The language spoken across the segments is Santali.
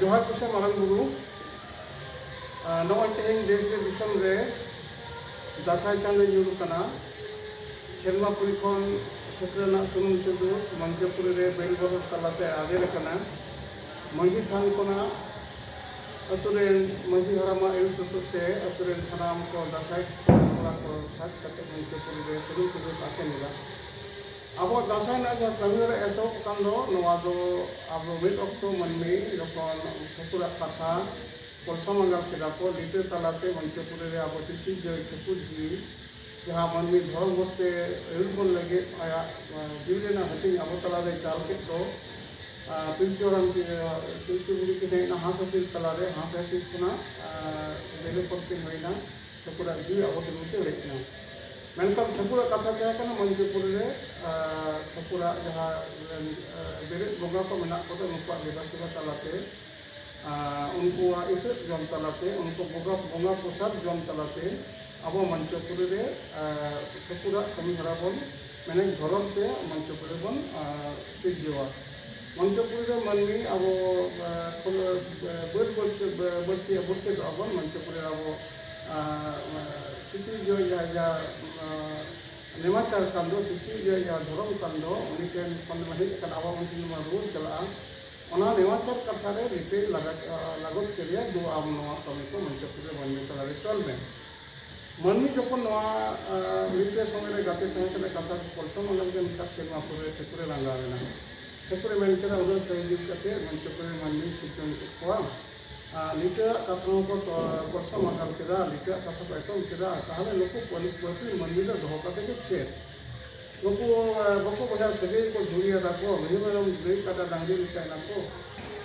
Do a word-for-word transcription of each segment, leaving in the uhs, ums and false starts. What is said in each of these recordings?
ᱡᱚᱦᱟᱨ ᱠᱚᱥᱮ ᱢᱟᱨᱟᱝ ᱵᱩᱨᱩ᱾ ᱟᱨ ᱱᱚᱜᱼᱚᱭ ᱛᱮᱦᱮᱧ ᱫᱮᱥ ᱨᱮ ᱫᱤᱥᱚᱢ ᱨᱮ ᱫᱟᱸᱥᱟᱭ ᱪᱟᱸᱫᱚ ᱧᱩᱨ ᱠᱟᱱᱟ᱾ ᱥᱮᱨᱢᱟ ᱯᱩᱨᱤ ᱠᱷᱚᱱ ᱴᱷᱟᱹᱠᱨᱟᱹᱱᱟᱜ ᱥᱩᱱᱩᱢ ᱥᱤᱸᱫᱩᱨ ᱢᱚᱧᱪᱚᱯᱩᱨᱤ ᱨᱮ ᱵᱮᱞ ᱵᱚᱨᱚᱱ ᱛᱟᱞᱟᱛᱮ ᱟᱫᱮᱨ ᱟᱠᱟᱱᱟ᱾ ᱢᱟᱹᱡᱷᱤ ᱛᱷᱟᱱ ᱠᱷᱚᱱᱟᱜ ᱟᱹᱛᱩ ᱨᱮᱱ ᱢᱟᱹᱡᱷᱤ ᱦᱟᱲᱟᱢᱟᱜ ᱟᱹᱭᱩᱨ ᱥᱩᱛᱩᱜ ᱛᱮ ᱟᱹᱛᱩ ᱨᱮᱱ ᱥᱟᱱᱟᱢ ᱠᱚ ᱫᱟᱸᱥᱟᱭ ᱠᱚᱲᱟ ᱠᱚ ᱥᱟᱡᱽ ᱠᱟᱛᱮ ᱢᱚᱧᱪᱚᱯᱩᱨᱤ ᱨᱮ ᱥᱩᱱᱩᱢ ᱥᱤᱸᱫᱩᱨ ᱠᱚ ᱟᱥᱮᱱ ᱮᱫᱟ᱾ ᱟᱵᱚᱣᱟᱜ ᱫᱟᱸᱥᱟᱭ ᱨᱮᱱᱟᱜ ᱡᱟᱦᱟᱸ ᱠᱟᱹᱢᱤ ᱦᱚᱨᱟ ᱮᱛᱚᱦᱚᱵ ᱟᱠᱟᱱ ᱫᱚ, ᱱᱚᱣᱟ ᱫᱚ ᱟᱵᱚ ᱢᱤᱫ ᱚᱠᱛᱚ ᱢᱟᱹᱱᱢᱤ ᱡᱚᱠᱷᱚᱱ ᱴᱷᱟᱹᱠᱩᱨᱟᱜ ᱠᱟᱛᱷᱟ ᱠᱚᱞᱥᱟ ᱢᱟᱸᱜᱟᱞ ᱠᱮᱫᱟ ᱠᱚ, ᱞᱤᱴᱟᱹ ᱛᱟᱞᱟᱛᱮ ᱢᱚᱧᱪᱚᱯᱩᱨᱤ ᱨᱮ ᱟᱵᱚ ᱥᱤᱥᱤᱨᱡᱟᱹᱣᱤᱡ ᱴᱷᱟᱹᱠᱩᱨ ᱡᱤᱣᱤ ᱡᱟᱦᱟᱸ ᱢᱟᱹᱱᱢᱤ ᱫᱷᱚᱨᱚᱢ ᱦᱚᱨᱛᱮ ᱟᱹᱭᱩᱨ ᱵᱚᱱ ᱞᱟᱹᱜᱤᱫ ᱟᱭᱟᱜ, ᱟ, ᱡᱤᱣᱤ ᱨᱮᱱᱟᱜ ᱦᱟᱹᱴᱤᱧ ᱟᱵᱚ ᱛᱟᱞᱟᱨᱮ ᱪᱟᱞ ᱠᱮᱫ ᱫᱚ, ᱟ, ᱯᱤᱞᱪᱩ ᱦᱟᱲᱟᱢ ᱡᱤᱣᱤ, ᱟ, ᱯᱤᱞᱪᱩ ᱵᱩᱲᱦᱤ ᱠᱤᱱ ᱦᱮᱡ ᱮᱱᱟ ᱦᱟᱸᱥ ᱦᱟᱹᱥᱤᱞ ᱛᱟᱞᱟᱨᱮ, ᱦᱟᱸᱥ ᱦᱟᱹᱥᱤᱞ ᱠᱷᱚᱱᱟᱜ, ᱟ, ᱵᱮᱞᱮ ᱯᱚᱨ ᱠᱤᱱ ᱦᱩᱭᱱᱟ, ᱴᱷᱟᱹᱠᱩᱨᱟᱜ ᱡᱤᱣᱤ ᱟᱵᱚ ᱴᱷᱮᱱ ᱩᱪᱟᱹᱲ ᱦᱮᱡ ᱮᱱᱟ᱾ ᱢᱮᱱᱠᱷᱟᱱ ᱴᱷᱟᱹᱠᱩᱨᱟᱜ ᱠᱟᱛᱷᱟ ᱛᱟᱦᱮᱸ ᱠᱟᱱᱟ ᱢᱚᱧᱪᱚᱯᱩᱨᱤ ᱨᱮ, ᱟ, ᱴᱷᱟᱹᱠᱩᱨᱟᱜ ᱡᱟᱦᱟᱸ, ᱟ, ᱵᱮᱨᱮᱫ ᱵᱚᱸᱜᱟ ᱠᱚ ᱢᱮᱱᱟᱜ ᱠᱚᱫᱚ ᱱᱩᱠᱩᱣᱟᱜ ᱫᱮᱵᱟ ᱥᱮᱵᱟ ᱛᱟᱞᱟᱛᱮ, ᱟ, ᱩᱱᱠᱩᱣᱟᱜ ᱤᱛᱟᱹᱫ ᱡᱚᱢ ᱛᱟᱞᱟᱛᱮ, ᱩᱱᱠᱩ ᱵᱚᱸᱜᱟ, ᱵᱚᱸᱜᱟ ᱯᱨᱚᱥᱟᱫ ᱡᱚᱢ ᱛᱟᱞᱟᱛᱮ ᱟᱵᱚ ᱢᱚᱧᱪᱚᱯᱩᱨᱤ ᱨᱮ, ᱟ, ᱴᱷᱟᱹᱠᱩᱨᱟᱜ ᱠᱟᱹᱢᱤ ᱦᱚᱨᱟ ᱵᱚᱱ, ᱢᱮᱱᱮᱠ ᱫᱷᱚᱨᱚᱢ ᱛᱮ ᱢᱚᱧᱪᱚᱯᱩᱨᱤ ᱵᱚᱱ, ᱟ, ᱥᱤᱨᱡᱟᱹᱣᱟ᱾ ᱢᱚᱧᱪᱚᱯᱩᱨᱤ ᱨᱮ ᱢᱟᱹᱱᱢᱤ ᱟᱵᱚ, ᱟ, ᱠᱷᱚᱱ, ᱟ, ᱵᱟᱹᱲ ᱵᱟᱹᱲᱛᱤ, ᱵᱟᱹᱲᱛᱤ ᱵᱚᱨᱠᱮᱛᱚᱜ ᱟᱵᱚᱱ ᱢᱚᱧᱪᱚᱯᱩᱨᱤ ᱨᱮ ᱟᱵᱚ, ᱟ, ᱟ, ᱥᱤᱥᱤᱨᱡᱟᱹᱣᱤᱡ ᱡᱟᱦᱟᱸ, ᱡᱟᱦᱟᱸ, ᱟ, ᱱᱮᱢᱟᱪᱟᱨ ᱠᱟᱱ ᱫᱚ, ᱥᱤᱥᱤᱨᱡᱟᱹᱣᱤᱡ ᱡᱟᱦᱟᱸ ᱫᱷᱚᱨᱚᱢ ᱠᱟᱱ ᱫᱚ, ᱩᱱᱤ ᱴᱷᱮᱱ ᱠᱷᱚᱱ ᱦᱮᱡ ᱟᱠᱟᱱ ᱟᱵᱚ ᱩᱱ ᱴᱷᱮᱱ ᱵᱚᱱ ᱨᱩᱣᱟᱹᱲ ᱪᱟᱞᱟᱜᱼᱟ᱾ ᱚᱱᱟ ᱱᱮᱢᱟᱪᱟᱨ ᱠᱟᱛᱷᱟ ᱨᱮ ᱞᱤᱴᱟᱹᱭ ᱞᱟᱜᱟ-, ᱟ, ᱞᱟᱜᱚᱛ ᱠᱮᱫᱮᱭᱟ, "ᱫᱩ ᱟᱢ ᱱᱚᱣᱟ ᱠᱟᱹᱢᱤ ᱠᱚ ᱢᱚᱧᱪᱚᱯᱩᱨᱤ ᱨᱮ ᱢᱟᱹᱱᱢᱤ ᱛᱟᱞᱟᱨᱮ ᱪᱚᱞ ᱢᱮ᱾" ᱢᱟᱹᱱᱢᱤ ᱡᱚᱠᱷᱚᱱ ᱱᱚᱣᱟ, ᱟ, ᱢᱤᱫᱴᱮᱱ ᱥᱚᱢᱚᱭ ᱨᱮ ᱜᱟᱛᱮ ᱛᱟᱦᱮᱸ ᱠᱟᱱᱟ, ᱠᱟᱛᱷᱟ ᱠᱚ ᱠᱚᱞᱥᱚᱱ ᱚᱱᱟ ᱞᱟᱹᱜᱤᱫ ᱢᱤᱫᱴᱟᱝ ᱥᱮᱨᱢᱟ ᱯᱩᱨᱟᱹ ᱴᱷᱟᱹᱠᱩᱨᱮ ᱨᱟᱸᱜᱟᱣ ᱮᱱᱟ᱾ ᱴᱷᱟᱹᱠᱩᱨᱮ ᱢᱮᱱ ᱠᱮᱫᱟ, "ᱩᱱᱟᱹᱜ ᱥᱟᱹᱦᱤᱡᱩᱜ ᱠᱟᱛᱮ ᱢᱚᱧᱪᱚᱯᱩᱨᱤ ᱨᱮ ᱢᱟᱹᱱᱢᱤ ᱥᱤᱨᱡᱚᱱ ᱠᱮᱫ ᱠᱚᱣᱟ, ᱟᱨ ᱞᱤᱴᱟᱹᱣᱟᱜ ᱠᱟᱛᱷᱟ ᱦᱚᱸᱠᱚ ᱛᱚ-, ᱠᱚᱞᱥᱚᱱ ᱚᱱᱟ ᱠᱮᱫᱟ, ᱞᱤᱴᱟᱹᱣᱟᱜ ᱠᱟᱛᱷᱟ ᱠᱚ ᱮᱛᱚᱢ ᱠᱮᱫᱟ, ᱛᱟᱦᱚᱞᱮ ᱱᱩᱠᱩ ᱯᱟᱹᱞᱤ ᱯᱟᱹᱯᱤ ᱢᱟᱹᱱᱢᱤ ᱫᱚ ᱫᱚᱦᱚ ᱠᱟᱛᱮ ᱜᱮ ᱪᱮᱫ? ᱱᱩᱠᱩ, ᱟ, ᱵᱚᱠᱚ ᱵᱚᱭᱦᱟ ᱥᱟᱹᱜᱟᱹᱭ ᱠᱚ ᱫᱷᱩᱲᱤᱭᱟᱫᱟ ᱠᱚ, ᱢᱤᱦᱩ ᱢᱮᱨᱚᱢ ᱜᱟᱹᱭ ᱠᱟᱰᱟ ᱰᱟᱝᱨᱤ ᱞᱮᱠᱟᱭ ᱱᱟᱠᱚ᱾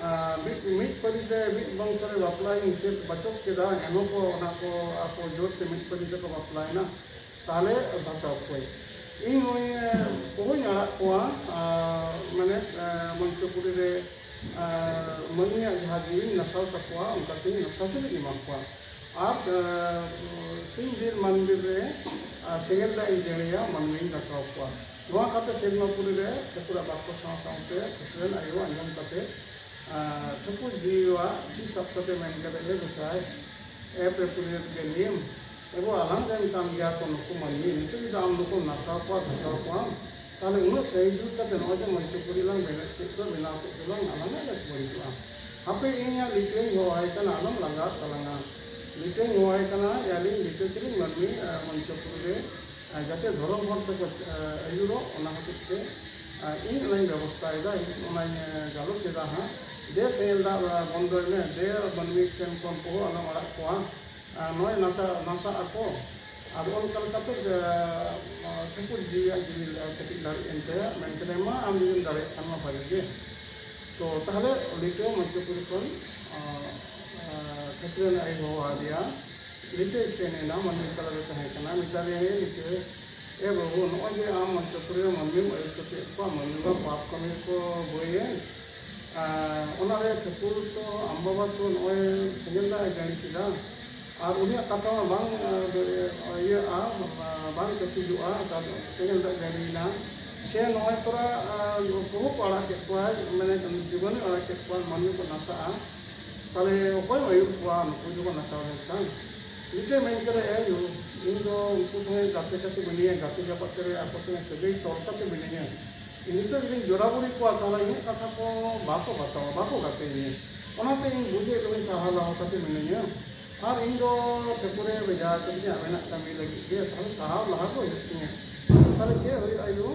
ᱟ, ᱢᱤᱫ, ᱢᱤᱫ ᱯᱟᱹᱨᱤᱥ ᱨᱮ ᱢᱤᱫ ᱵᱚᱝᱥᱚ ᱨᱮ ᱵᱟᱯᱞᱟᱭ ᱱᱤᱥᱮᱫ ᱵᱟᱪᱚᱠ ᱠᱮᱫᱟ, ᱮᱱᱦᱚᱸ ᱠᱚ ᱚᱱᱟ ᱠᱚ ᱟᱠᱚ ᱡᱳᱨ ᱛᱮ ᱢᱤᱫ ᱯᱟᱹᱨᱤᱥ ᱨᱮᱠᱚ ᱵᱟᱯᱞᱟᱭᱮᱱᱟ᱾ ᱛᱟᱦᱞᱮ ᱫᱷᱟᱥᱟᱣ ᱠᱚᱭ᱾ ᱤᱧ ᱱᱩᱭ, ᱮ, ᱵᱚᱦᱩᱧ ᱟᱲᱟᱜ ᱠᱚᱣᱟ, ᱟ, ᱢᱟᱱᱮ, ᱟ, ᱢᱚᱧᱪᱚᱯᱩᱨᱤ ᱨᱮ, ᱟ, ᱢᱟᱹᱱᱢᱤᱭᱟᱜ ᱡᱟᱦᱟᱸ ᱡᱤᱣᱤᱧ ᱱᱟᱥᱟᱣ ᱛᱟᱠᱚᱣᱟ, ᱚᱱᱠᱟᱛᱮᱧ ᱱᱟᱥᱟᱣ ᱥᱮᱫ ᱤᱧ ᱮᱢᱟ ᱠᱚᱣᱟ᱾ ᱟᱨ, ᱟ, ᱥᱤᱧ ᱵᱤᱨ ᱢᱟᱱ ᱵᱤᱨ ᱨᱮ, ᱟ, ᱥᱮᱸᱜᱮᱞ ᱫᱟᱜ ᱤᱧ ᱡᱟᱹᱲᱤᱭᱟ, ᱢᱟᱹᱱᱢᱤᱧ ᱱᱟᱥᱟᱣ ᱠᱚᱣᱟ᱾ ᱱᱚᱣᱟ ᱠᱟᱛᱷᱟ ᱥᱮᱨᱢᱟ ᱯᱩᱨᱤ ᱨᱮ ᱴᱷᱟᱹᱠᱩᱨᱟᱜ ᱵᱟᱠᱚ ᱥᱟᱶ ᱥᱟᱶᱛᱮ ᱴᱷᱟᱹᱠᱩᱨ ᱨᱮᱱ ᱟᱭᱳ ᱟᱸᱡᱚᱢ ᱠᱟᱛᱮ ᱟᱨ ᱴᱷᱟᱹᱠᱩᱨ ᱡᱤᱣᱤᱣᱟᱜ ᱛᱤ ᱥᱟᱵ ᱠᱟᱛᱮ ᱢᱮᱱ ᱠᱮᱫᱟ, "ᱮ ᱜᱚᱸᱥᱟᱭ, ᱮ ᱯᱮ ᱯᱩᱨᱤᱭᱟᱹ ᱜᱮ ᱱᱤᱭᱟᱹᱢ, ᱮᱜᱳ ᱟᱞᱟᱝ ᱨᱮᱱ ᱠᱟᱱ ᱜᱮᱭᱟ ᱠᱚ ᱱᱩᱠᱩ ᱢᱟᱹᱱᱢᱤ, ᱱᱤᱛᱚᱜ ᱡᱩᱫᱤ ᱟᱢ ᱱᱩᱠᱩᱢ ᱱᱟᱥᱟᱣ ᱠᱚᱣᱟ, ᱫᱷᱟᱥᱟᱣ ᱠᱚᱣᱟᱢ, ᱛᱟᱦᱞᱮ ᱩᱱᱟᱹᱜ ᱥᱟᱹᱦᱤ ᱡᱩᱛ ᱠᱟᱛᱮ ᱱᱚᱜᱼᱚᱭ ᱡᱮ ᱢᱚᱧᱪᱚᱯᱩᱨᱤ ᱞᱟᱝ ᱵᱮᱨᱮᱫ ᱠᱮᱫ ᱫᱚ, ᱵᱮᱱᱟᱣ ᱠᱮᱫ ᱫᱚᱞᱟᱝ, ᱟᱞᱟᱝᱟᱜ ᱜᱮ ᱵᱟᱹᱲᱤᱡᱚᱜᱼᱟ᱾ ᱦᱟᱯᱮ ᱤᱧ ᱟᱨ ᱞᱤᱴᱟᱹᱧ ᱦᱚᱦᱚᱣᱟᱭ ᱠᱟᱱᱟ, ᱟᱞᱚᱢ ᱞᱟᱸᱜᱟᱜ ᱛᱟᱞᱟᱝᱟ, ᱞᱤᱴᱟᱹᱧ ᱦᱚᱦᱚᱣᱟᱭ ᱠᱟᱱᱟ, ᱟᱹᱞᱤᱧ ᱞᱤᱴᱟᱹ ᱛᱮᱞᱤᱧ ᱢᱟᱹᱱᱢᱤ, ᱟᱨ ᱢᱚᱧᱪᱚᱯᱩᱨᱤ ᱨᱮ, ᱟᱨ ᱡᱟᱛᱮ ᱫᱷᱚᱨᱚᱢ ᱦᱚᱲ ᱛᱮᱠᱚ, ᱟᱨ ᱟᱹᱭᱩᱨᱚᱜ, ᱚᱱᱟ ᱦᱚᱛᱮᱡ ᱛᱮ, ᱟᱨ ᱤᱧ ᱚᱱᱟᱧ ᱵᱮᱵᱚᱥᱛᱷᱟᱭᱮᱫᱟ, ᱤᱧ ᱚᱱᱟᱧ, ᱟᱨ ᱜᱟᱞᱚᱪ ᱮᱫᱟ ᱦᱟᱸᱜ, ᱫᱮ ᱥᱮᱸᱜᱮᱞ ᱫᱟᱜ ᱵᱚᱱᱫᱚᱭ ᱢᱮ, ᱫᱮ ᱢᱟᱹᱱᱢᱤ ᱴᱷᱮᱱ ᱠᱷᱚᱱ ᱵᱚᱦᱚᱜ ᱟᱞᱚᱢ ᱟᱲᱟᱜ ᱠᱚᱣᱟ, ᱟᱨ ᱱᱚᱜᱼᱚᱭ ᱱᱟᱥᱟ, ᱱᱟᱥᱟᱜ ᱟᱠᱚ, ᱟᱫᱚ ᱚᱱᱠᱟ ᱞᱮᱠᱟᱛᱮ, ᱟᱨ ᱴᱷᱟᱹᱠᱩᱨ ᱡᱤᱣᱤᱭᱟᱜ ᱡᱤᱣᱤ ᱠᱟᱹᱴᱤᱡ ᱞᱟᱲᱮᱡ ᱮᱱ ᱛᱟᱭᱟ, ᱢᱮᱱ ᱠᱮᱫᱟᱭ, "ᱢᱟ ᱟᱢ ᱡᱩᱫᱤᱢ ᱫᱟᱲᱮᱭᱟᱜ ᱠᱷᱟᱱ ᱢᱟ ᱵᱷᱟᱜᱮ ᱜᱮ᱾" ᱛᱚ ᱛᱟᱦᱞᱮ ᱞᱤᱴᱟᱹ ᱢᱚᱧᱪᱚᱯᱩᱨᱤ ᱠᱷᱚᱱ, ᱟᱨ, ᱟᱨ ᱴᱷᱟᱹᱠᱩᱨ ᱨᱮᱱ ᱟᱭᱳ ᱦᱚᱦᱚ ᱟᱫᱮᱭᱟ, ᱞᱤᱴᱟᱹᱭ ᱥᱮᱱ ᱮᱱᱟ, ᱢᱟᱹᱱᱢᱤ ᱛᱟᱞᱟᱨᱮ ᱛᱟᱦᱮᱸ ᱠᱟᱱᱟ, ᱢᱮᱛᱟ ᱫᱮᱭᱟᱭ, "ᱦᱮᱸ ᱞᱤᱴᱟᱹ, ᱮ ᱵᱟᱹᱵᱩ, ᱱᱚᱜᱼᱚᱭ ᱡᱮ ᱟᱢ ᱢᱚᱧᱪᱚᱯᱩᱨᱤ ᱨᱮ ᱢᱟᱹᱱᱢᱤᱢ ᱟᱹᱭᱩᱨ ᱥᱟᱹᱛᱮᱫ ᱠᱚᱣᱟ, ᱢᱟᱹᱱᱢᱤ ᱢᱟ ᱯᱟᱯ ᱠᱟᱹᱢᱤ ᱠᱚ ᱵᱟᱹᱭᱮᱱ, ᱟᱨ ᱚᱱᱟᱨᱮ ᱴᱷᱟᱹᱠᱩᱨ ᱛᱚ ᱟᱢ ᱵᱟᱵᱟ ᱛᱚ ᱱᱚᱜᱼᱚᱭ ᱥᱮᱸᱜᱮᱞ ᱫᱟᱜ ᱮ ᱡᱟᱹᱲᱤ ᱠᱮᱫᱟ, ᱟᱨ ᱩᱱᱤᱭᱟᱜ ᱠᱟᱛᱷᱟ ᱢᱟ ᱵᱟᱝ, ᱟᱨ, ᱤᱭᱟᱹᱜᱼᱟ, ᱵᱟᱝ ᱠᱟᱹᱴᱤᱡᱚᱜᱼᱟ, ᱟᱨ ᱥᱮᱸᱜᱮᱞ ᱫᱟᱜ ᱡᱟᱹᱲᱤᱭᱮᱱᱟ, ᱥᱮ ᱱᱚᱜᱼᱚᱭ ᱛᱚᱨᱟ, ᱟᱨ ᱵᱟᱹᱦᱩ ᱠᱚ ᱟᱲᱟᱜ ᱠᱮᱫ ᱠᱚᱣᱟ, ᱢᱟᱱᱮ ᱡᱤᱵᱚᱱᱮ ᱟᱲᱟᱜ ᱠᱮᱫ ᱠᱚᱣᱟ, ᱢᱟᱹᱱᱢᱤ ᱠᱚ ᱱᱟᱥᱟᱜᱼᱟ, ᱛᱟᱦᱞᱮ ᱚᱠᱚᱭᱮᱢ ᱟᱹᱭᱩᱨ ᱠᱚᱣᱟ ᱱᱩᱠᱩ ᱡᱚᱠᱷᱚᱱ ᱱᱟᱥᱟᱣ ᱞᱮᱱᱠᱷᱟᱱ?" ᱢᱤᱫᱴᱮᱱ ᱢᱮᱱ ᱠᱮᱫᱟ, "ᱮ ᱭᱳ, ᱤᱧ ᱫᱚ ᱩᱱᱠᱩ ᱥᱚᱸᱜᱮ ᱜᱟᱛᱮ ᱠᱟᱛᱮ ᱢᱤᱱᱟᱹᱧᱟ, ᱜᱟᱛᱮ ᱜᱟᱯᱟᱛᱮ ᱨᱮ ᱟᱠᱚ ᱥᱚᱸᱜᱮ ᱥᱟᱹᱜᱟᱹᱭ ᱛᱚᱞ ᱠᱟᱛᱮ ᱢᱤᱱᱟᱹᱧᱟ, ᱤᱧ ᱱᱤᱛᱚᱜ ᱡᱩᱫᱤᱧ ᱡᱚᱨᱟᱵᱚᱨᱤ ᱠᱚᱣᱟ, ᱛᱟᱦᱞᱮ ᱤᱧᱟᱹᱜ ᱠᱟᱛᱷᱟ ᱠᱚ ᱵᱟᱠᱚ ᱵᱟᱛᱟᱣᱟ, ᱵᱟᱠᱚ ᱜᱟᱛᱮᱭᱤᱧᱟ, ᱚᱱᱟᱛᱮ ᱤᱧ ᱵᱩᱡᱮᱫ ᱫᱚ ᱥᱟᱦᱟ ᱞᱟᱦᱟ ᱠᱟᱛᱮ ᱢᱤᱱᱟᱹᱧᱟ, ᱟᱨ ᱤᱧ ᱫᱚ ᱴᱷᱟᱹᱠᱩᱨᱮ ᱵᱷᱮᱡᱟ ᱟᱠᱟᱫᱤᱧᱟ ᱟᱵᱮᱱᱟᱜ ᱠᱟᱹᱢᱤ ᱞᱟᱹᱜᱤᱫ ᱜᱮ, ᱛᱟᱦᱞᱮ ᱥᱟᱦᱟᱣ ᱞᱟᱦᱟ ᱠᱚ ᱦᱩᱭᱩᱜ ᱛᱤᱧᱟᱹ, ᱛᱟᱦᱞᱮ ᱪᱮᱫ ᱦᱩᱭᱩᱜᱼᱟ ᱭᱳ?"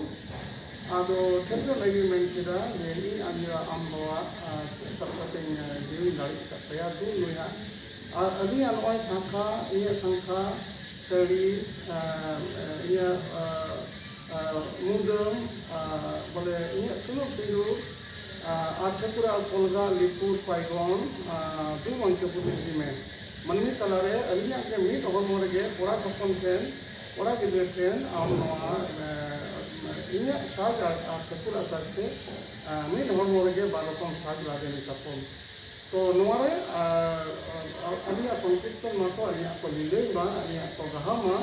ᱟᱫᱚ ᱴᱷᱟᱹᱠᱩᱨ ᱞᱟᱹᱜᱤᱫ ᱢᱮᱱ ᱠᱮᱫᱟ ᱡᱮ, "ᱤᱧ ᱟᱢ ᱟᱢ ᱵᱟᱵᱟ, ᱟᱨ, ᱥᱟᱵ ᱠᱟᱛᱮᱧ, ᱟᱨ, ᱡᱤᱣᱤᱧ ᱫᱟᱲᱮ ᱟᱠᱟᱫ ᱛᱟᱭᱟ, ᱫᱩ ᱱᱩᱭᱟᱜ, ᱟᱨ ᱟᱹᱞᱤᱧᱟᱜ ᱱᱚᱜᱼᱚᱭ ᱥᱟᱝᱠᱷᱟ, ᱤᱧᱟᱹᱜ ᱥᱟᱝᱠᱷᱟ, ᱥᱟᱹᱲᱤ, ᱟᱨ, ᱤᱧᱟᱹᱜ, ᱟᱨ, ᱟᱨ, ᱢᱩᱫᱟᱹᱢ, ᱟᱨ, ᱵᱚᱞᱮ ᱤᱧᱟᱹᱜ ᱥᱩᱱᱩᱢ ᱥᱤᱸᱫᱩᱨ, ᱟᱨ, ᱟᱨ ᱴᱷᱟᱹᱠᱩᱨᱟᱜ ᱠᱚᱞᱜᱟ, ᱞᱤᱯᱩᱨ, ᱯᱟᱭᱜᱚᱱ, ᱟᱨ, ᱫᱩ ᱢᱚᱧᱪᱚᱯᱩᱨᱤ ᱤᱫᱤ ᱢᱮ᱾ ᱢᱟᱹᱱᱢᱤ ᱛᱟᱞᱟᱨᱮ ᱟᱹᱞᱤᱧᱟᱜ ᱜᱮ ᱢᱤᱫ ᱦᱚᱲᱢᱚ ᱨᱮᱜᱮ ᱠᱚᱲᱟ ᱦᱚᱯᱚᱱ ᱴᱷᱮᱱ, ᱠᱚᱲᱟ ᱜᱤᱫᱽᱨᱟᱹ ᱴᱷᱮᱱ ᱟᱢ ᱱᱚᱣᱟ, ᱮ, ᱤᱧᱟᱹᱜ ᱥᱟᱡᱽ ᱟᱨ, ᱟᱨ ᱴᱷᱟᱹᱠᱩᱨᱟᱜ ᱥᱟᱡᱽ ᱛᱮ, ᱮ, ᱢᱤᱫ ᱦᱚᱲᱢᱚ ᱨᱮᱜᱮ ᱵᱟᱨ ᱨᱚᱠᱚᱢ ᱥᱟᱡᱽ ᱞᱟᱫᱮ ᱢᱮ ᱛᱟᱵᱚᱱ᱾" ᱛᱚ ᱱᱚᱣᱟᱨᱮ, ᱟᱨ, ᱟᱨ ᱟᱹᱞᱤᱧᱟᱜ ᱥᱚᱝᱠᱤᱨᱛᱚᱱ ᱢᱟᱠᱚ ᱟᱹᱞᱤᱧᱟᱜ ᱠᱚ ᱞᱤᱞᱟᱹᱭ ᱢᱟ, ᱟᱹᱞᱤᱧᱟᱜ ᱠᱚ ᱜᱟᱦᱟ ᱢᱟ,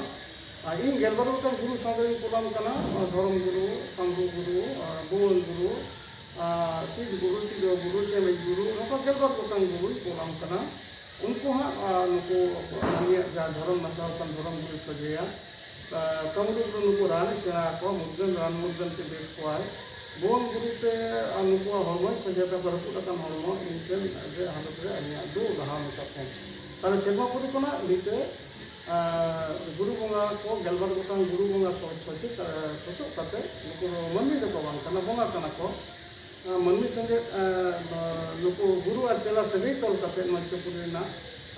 ᱟᱨ ᱤᱧ ᱜᱮᱞᱵᱟᱨ ᱜᱚᱴᱟᱝ ᱜᱩᱨᱩ ᱥᱟᱶᱛᱮᱧ ᱠᱩᱞᱟᱢ ᱠᱟᱱᱟ, ᱫᱷᱚᱨᱚᱢ ᱜᱩᱨᱩ, ᱠᱟᱢᱨᱩ ᱜᱩᱨᱩ, ᱟᱨ ᱵᱷᱩᱣᱟᱹᱝ ᱜᱩᱨᱩ, ᱟᱨ ᱥᱤᱫ ᱜᱩᱨᱩ, ᱥᱤᱫ ᱜᱩᱨᱩ, ᱪᱮᱢᱮᱡ ᱜᱩᱨᱩ, ᱱᱚᱝᱠᱟ ᱜᱮᱞᱵᱟᱨ ᱜᱚᱴᱟᱝ ᱜᱩᱨᱩᱭ ᱠᱳᱞᱟᱢ ᱠᱟᱱᱟ᱾ ᱩᱱᱠᱩ ᱦᱟᱸᱜ, ᱟᱨ ᱱᱩᱠᱩ ᱢᱟᱹᱱᱢᱤᱭᱟᱜ ᱡᱟᱦᱟᱸ ᱫᱷᱚᱨᱚᱢ ᱱᱟᱥᱟᱣ ᱟᱠᱟᱱ ᱫᱷᱚᱨᱚᱢ ᱜᱩᱨᱩᱭ ᱥᱚᱡᱷᱮᱭᱟ᱾ ᱟᱨ ᱠᱟᱹᱢᱨᱩ ᱫᱚ ᱱᱩᱠᱩ ᱨᱟᱱᱮ ᱥᱮᱬᱟ ᱟᱠᱚᱣᱟ, ᱢᱩᱨᱜᱟᱹᱱ, ᱨᱟᱱ ᱢᱩᱨᱜᱟᱹᱱ ᱛᱮ ᱵᱮᱥ ᱠᱚᱣᱟᱭ᱾ ᱵᱷᱩᱣᱟᱹᱝ ᱜᱩᱨᱩ ᱛᱮ ᱟᱨ ᱱᱩᱠᱩᱣᱟᱜ ᱦᱚᱲᱢᱚᱭ ᱥᱚᱡᱷᱮ ᱛᱟᱠᱚ, ᱨᱟᱹᱯᱩᱫ ᱟᱠᱟᱱ ᱦᱚᱲᱢᱚ, ᱤᱱᱠᱟᱹᱱ ᱨᱮ ᱦᱟᱞᱚᱛ ᱨᱮ ᱟᱹᱞᱤᱧᱟᱜ ᱫᱚ ᱞᱟᱦᱟ ᱢᱮᱛᱟ ᱠᱚ᱾ ᱛᱟᱦᱞᱮ ᱥᱮᱨᱢᱟ ᱯᱩᱨᱤ ᱠᱷᱚᱱᱟᱜ ᱱᱤᱛ ᱨᱮ ᱟᱨ ᱜᱩᱨᱩ ᱵᱚᱸᱜᱟ ᱠᱚ, ᱜᱮᱞᱵᱟᱨ ᱜᱚᱴᱟᱝ ᱜᱩᱨᱩ ᱵᱚᱸᱜᱟ ᱥᱚ-, ᱥᱚᱪᱮᱛ, ᱟᱨ ᱥᱚᱪᱚᱜ ᱠᱟᱛᱮ, ᱱᱩᱠᱩ ᱫᱚ ᱢᱟᱹᱱᱢᱤ ᱫᱚᱠᱚ ᱵᱟᱝ ᱠᱟᱱᱟ, ᱵᱚᱸᱜᱟ ᱠᱟᱱᱟ ᱠᱚ᱾ ᱟᱨ ᱢᱟᱹᱱᱢᱤ ᱥᱚᱸᱜᱮ, ᱟᱨ ᱱᱩᱠᱩ ᱜᱩᱨᱩ ᱟᱨ ᱪᱮᱞᱟ ᱥᱟᱹᱜᱟᱹᱭ ᱛᱚᱞ ᱠᱟᱛᱮ ᱢᱚᱧᱪᱚᱯᱩᱨᱤ ᱨᱮᱱᱟᱜ,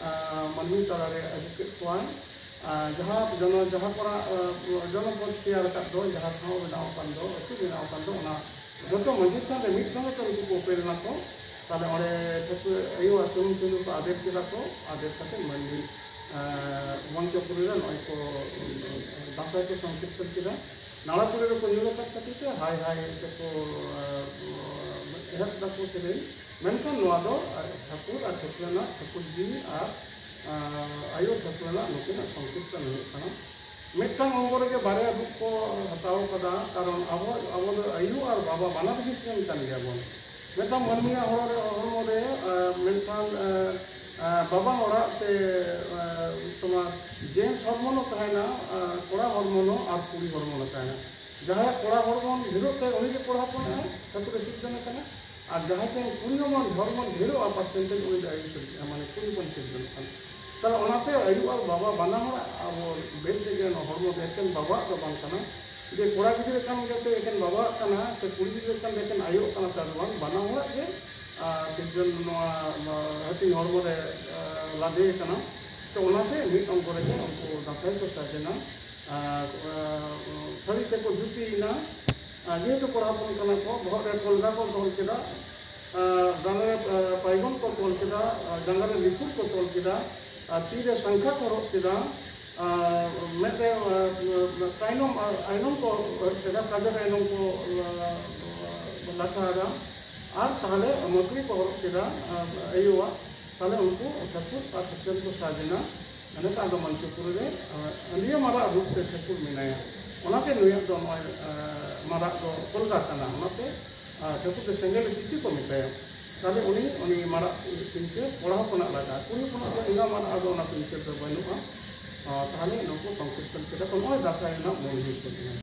ᱟᱨ ᱢᱟᱹᱱᱢᱤ ᱛᱟᱞᱟᱨᱮ ᱟᱹᱜᱩ ᱠᱮᱫ ᱠᱚᱣᱟᱭ᱾ ᱟᱨ ᱡᱟᱦᱟᱸ ᱡᱚᱱᱚ-, ᱡᱟᱦᱟᱸ ᱠᱚᱨᱟ-, ᱟᱨ ᱡᱚᱱᱚᱯᱚᱫ ᱛᱮᱭᱟᱨ ᱟᱠᱟᱫ ᱫᱚ, ᱡᱟᱦᱟᱸ ᱴᱷᱟᱶ ᱵᱮᱱᱟᱣ ᱟᱠᱟᱱ ᱫᱚ, ᱟᱹᱛᱩ ᱵᱮᱱᱟᱣ ᱟᱠᱟᱱ ᱫᱚ, ᱚᱱᱟ ᱡᱚᱛᱚ ᱢᱟᱹᱡᱷᱤ ᱛᱷᱟᱱ ᱨᱮ ᱢᱤᱫ ᱥᱚᱸᱜᱮ ᱛᱮ ᱩᱱᱠᱩ ᱠᱚ ᱩᱯᱮᱞ ᱮᱱᱟ ᱠᱚ᱾ ᱛᱟᱦᱞᱮ ᱚᱸᱰᱮ ᱴᱷᱟᱹᱠᱩᱨ ᱟᱭᱳᱣᱟᱜ ᱥᱩᱱᱩᱢ ᱥᱤᱸᱫᱩᱨ ᱠᱚ ᱟᱫᱮᱨ ᱠᱮᱫᱟ ᱠᱚ, ᱟᱫᱮᱨ ᱠᱟᱛᱮ ᱢᱟᱹᱱᱢᱤ, ᱟᱨ ᱢᱚᱧᱪᱚᱯᱩᱨᱤ ᱨᱮ ᱱᱚᱜᱼᱚᱭ ᱠᱚ ᱫᱟᱸᱥᱟᱭ ᱠᱚ ᱥᱚᱝᱠᱤᱨᱛᱚᱱ ᱠᱮᱫᱟ᱾ ᱱᱟᱲᱟ ᱯᱩᱨᱤ ᱨᱮᱠᱚ ᱧᱩᱨ ᱟᱠᱟᱫ ᱠᱷᱟᱹᱛᱤᱨ ᱛᱮ ᱦᱟᱭ ᱦᱟᱭ ᱛᱮᱠᱚ, ᱟᱨ ᱮᱦᱚᱵ ᱫᱟᱠᱚ ᱥᱮᱨᱮᱧ᱾ ᱢᱮᱱᱠᱷᱟᱱ ᱱᱚᱣᱟ ᱫᱚ ᱴᱷᱟᱹᱠᱩᱨ ᱟᱨ ᱴᱷᱟᱹᱠᱩᱨ ᱨᱮᱱᱟᱜ, ᱴᱷᱟᱹᱠᱩᱨ ᱡᱤᱣᱤ ᱟᱨ, ᱟᱨ ᱟᱭᱳ ᱴᱷᱟᱹᱠᱩᱨ ᱨᱮᱱᱟᱜ ᱱᱩᱠᱤᱱᱟᱜ ᱥᱚᱝᱠᱤᱨᱛᱚᱱ ᱦᱩᱭᱩᱜ ᱠᱟᱱᱟ᱾ ᱢᱤᱫᱴᱟᱝ ᱚᱝᱜᱚ ᱨᱮᱜᱮ ᱵᱟᱨᱭᱟ ᱨᱩᱯ ᱠᱚ ᱦᱟᱛᱟᱣ ᱠᱟᱫᱟ, ᱠᱟᱨᱚᱱ ᱟᱵᱚ, ᱟᱵᱚ ᱫᱚ ᱟᱭᱳ ᱟᱨ ᱵᱟᱵᱟ ᱵᱟᱱᱟᱨ ᱦᱤᱸᱥ ᱨᱮᱱ ᱠᱟᱱ ᱜᱮᱭᱟ ᱵᱚᱱ᱾ ᱢᱤᱫᱴᱟᱝ ᱢᱟᱹᱱᱢᱤᱭᱟᱜ ᱦᱚᱲ ᱨᱮ, ᱦᱚᱲᱢᱚ ᱨᱮ, ᱟᱨ ᱢᱮᱱᱠᱷᱟᱱ, ᱟᱨ, ᱟᱨ ᱵᱟᱵᱟ ᱦᱚᱲᱟᱜ ᱥᱮ, ᱟᱨ ᱛᱳᱢᱟᱨ ᱡᱮᱱᱴᱥ ᱦᱚᱲᱢᱚᱱᱚ ᱛᱟᱦᱮᱱᱟ, ᱟᱨ ᱠᱚᱲᱟ ᱦᱚᱲᱢᱚᱱᱚ ᱟᱨ ᱠᱩᱲᱤ ᱦᱚᱲᱢᱚᱱᱚ ᱛᱟᱦᱮᱱᱟ᱾ ᱡᱟᱦᱟᱸᱭᱟᱜ ᱠᱚᱲᱟ ᱦᱚᱲᱢᱚᱱ ᱰᱷᱮᱨᱚᱜ ᱛᱟᱭ, ᱩᱱᱤ ᱜᱮ ᱠᱚᱲᱟ ᱦᱚᱯᱚᱱᱚᱜᱼᱟᱭ, ᱴᱷᱟᱹᱠᱩᱨᱮ ᱥᱤᱨᱡᱚᱱᱮ ᱠᱟᱱᱟ᱾ ᱟᱨ ᱡᱟᱦᱟᱸᱭ ᱴᱷᱮᱱ ᱠᱩᱲᱤ ᱦᱚᱯᱚᱱ ᱦᱚᱲᱢᱚᱱ ᱰᱷᱮᱨᱚᱜᱼᱟ, ᱯᱟᱨᱥᱮᱱᱴᱮᱡᱽ, ᱩᱱᱤ ᱫᱚ ᱟᱭᱳ ᱥᱤᱨᱡᱚᱱ, ᱢᱟᱱᱮ ᱠᱩᱲᱤ ᱦᱚᱯᱚᱱ ᱥᱤᱨᱡᱚᱱᱚᱜ ᱠᱟᱱᱟ᱾ ᱛᱟᱦᱞᱮ ᱚᱱᱟᱛᱮ ᱟᱭᱳ ᱟᱨ ᱵᱟᱵᱟ ᱵᱟᱱᱟ ᱦᱚᱲᱟᱜ ᱟᱵᱚ ᱵᱮᱥ ᱨᱮᱜᱮ ᱱᱚᱣᱟ ᱦᱚᱲᱢᱚ ᱫᱚ ᱮᱠᱮᱱ ᱵᱟᱵᱟᱣᱟᱜ ᱫᱚ ᱵᱟᱝ ᱠᱟᱱᱟ᱾ ᱡᱮ ᱠᱚᱲᱟ ᱜᱤᱫᱽᱨᱟᱹ ᱠᱟᱱ ᱜᱮᱛᱮ ᱮᱠᱮᱱ ᱵᱟᱵᱟᱣᱟᱜ ᱠᱟᱱᱟ, ᱥᱮ ᱠᱩᱲᱤ ᱜᱤᱫᱽᱨᱟᱹ ᱠᱟᱱ ᱫᱚ ᱮᱠᱮᱱ ᱟᱭᱳᱣᱟᱜ ᱠᱟᱱᱟ, ᱛᱟᱨ ᱵᱟᱝ, ᱵᱟᱱᱟ ᱦᱚᱲᱟᱜ ᱜᱮ, ᱟᱨ, ᱥᱤᱨᱡᱚᱱ ᱱᱚᱣᱟ, ᱱᱚᱣᱟ ᱦᱟᱹᱴᱤᱧ ᱦᱚᱲᱢᱚ ᱨᱮ, ᱟᱨ, ᱞᱟᱫᱮ ᱠᱟᱱᱟ᱾ ᱛᱚ ᱚᱱᱟᱛᱮ ᱢᱤᱫ ᱚᱝᱠᱚ ᱨᱮᱜᱮ ᱩᱱᱠᱩ ᱫᱟᱸᱥᱟᱭ ᱠᱚ ᱥᱟᱡᱮᱱᱟ᱾ ᱟᱨ, ᱟᱨ, ᱥᱟᱹᱲᱤ ᱛᱮᱠᱚ ᱫᱷᱩᱛᱤᱭᱮᱱᱟ᱾ ᱟᱨ ᱡᱮᱦᱮᱛᱩ ᱠᱚᱲᱟ ᱦᱚᱯᱚᱱ ᱠᱟᱱᱟ ᱠᱚ, ᱵᱚᱦᱚᱜ ᱨᱮ ᱠᱚᱞᱜᱟ ᱠᱚ ᱛᱚᱞ ᱠᱮᱫᱟ, ᱟᱨ ᱰᱟᱸᱰᱟ ᱨᱮ, ᱟᱨ, ᱯᱟᱭᱜᱚᱱ ᱠᱚ ᱛᱚᱞ ᱠᱮᱫᱟ, ᱟᱨ ᱡᱟᱸᱜᱟ ᱨᱮ ᱞᱤᱯᱷᱩᱨ ᱠᱚ ᱛᱚᱞ ᱠᱮᱫᱟ, ᱟᱨ ᱛᱤ ᱨᱮ ᱥᱟᱝᱠᱷᱟ ᱠᱚ ᱦᱚᱨᱚᱜ ᱠᱮᱫᱟ, ᱟᱨ ᱢᱮᱫ ᱨᱮ, ᱟᱨ, ᱠᱟᱭᱱᱚᱢ, ᱟᱨ ᱟᱭᱱᱚᱢ ᱠᱚ ᱦᱚᱨᱚᱜ ᱠᱮᱫᱟ, ᱠᱟᱡᱚᱞ ᱟᱭᱱᱚᱢ ᱠᱚ, ᱟᱨ, ᱞᱟᱴᱷᱟ ᱟᱫᱟ, ᱟᱨ ᱛᱟᱦᱞᱮ ᱢᱟᱹᱠᱲᱤ ᱠᱚ ᱦᱚᱨᱚᱜ ᱠᱮᱫᱟ, ᱟᱨ ᱟᱭᱳᱣᱟᱜ᱾ ᱛᱟᱦᱞᱮ ᱩᱱᱠᱩ ᱴᱷᱟᱹᱠᱩᱨ ᱟᱨ ᱴᱷᱟᱹᱠᱨᱟᱹᱱ ᱠᱚ ᱥᱟᱡᱮᱱᱟ᱾ ᱮᱱᱮᱠᱷᱟᱱ ᱟᱫᱚ ᱢᱚᱧᱪᱚᱯᱩᱨᱤ ᱨᱮ, ᱟᱨ ᱟᱹᱰᱤ ᱢᱟᱨᱟᱜ ᱨᱩᱯ ᱛᱮ ᱴᱷᱟᱹᱠᱩᱨ ᱢᱮᱱᱟᱭᱟ᱾ ᱚᱱᱟᱛᱮ ᱱᱩᱭᱟᱜ ᱫᱚ ᱱᱚᱜᱼᱚᱭ, ᱟᱨ, ᱢᱟᱨᱟᱜ ᱫᱚ ᱠᱚᱞᱜᱟ ᱠᱟᱱᱟ᱾ ᱚᱱᱟᱛᱮ ᱟᱨ ᱴᱷᱟᱹᱠᱩᱨ ᱫᱚ ᱥᱮᱸᱜᱮᱞ ᱛᱤᱛᱤ ᱠᱚ ᱢᱮᱛᱟᱭᱟ᱾ ᱛᱟᱦᱞᱮ ᱩᱱᱤ ᱩᱱᱤ ᱢᱟᱨᱟᱜ ᱯᱤᱧᱪᱟᱹᱨ ᱠᱚᱲᱟ ᱦᱚᱯᱚᱱᱟᱜ ᱞᱟᱜᱟᱜᱼᱟ, ᱠᱩᱲᱤ ᱦᱚᱯᱚᱱᱟᱜ ᱫᱚ ᱮᱸᱜᱟ ᱢᱟᱨᱟᱜ ᱫᱚ ᱚᱱᱟ ᱯᱤᱧᱪᱟᱹᱨ ᱫᱚ ᱵᱟᱹᱱᱩᱜᱼᱟ᱾ ᱟᱨ ᱛᱟᱦᱞᱮ ᱱᱩᱠᱩ ᱥᱚᱝᱠᱤᱨᱛᱚᱱ ᱠᱮᱫᱟ ᱠᱚ, ᱱᱚᱜᱼᱚᱭ ᱫᱟᱸᱥᱟᱭ ᱨᱮᱱᱟᱜ ᱢᱩᱞ ᱦᱤᱸᱥ ᱠᱟᱱᱟ᱾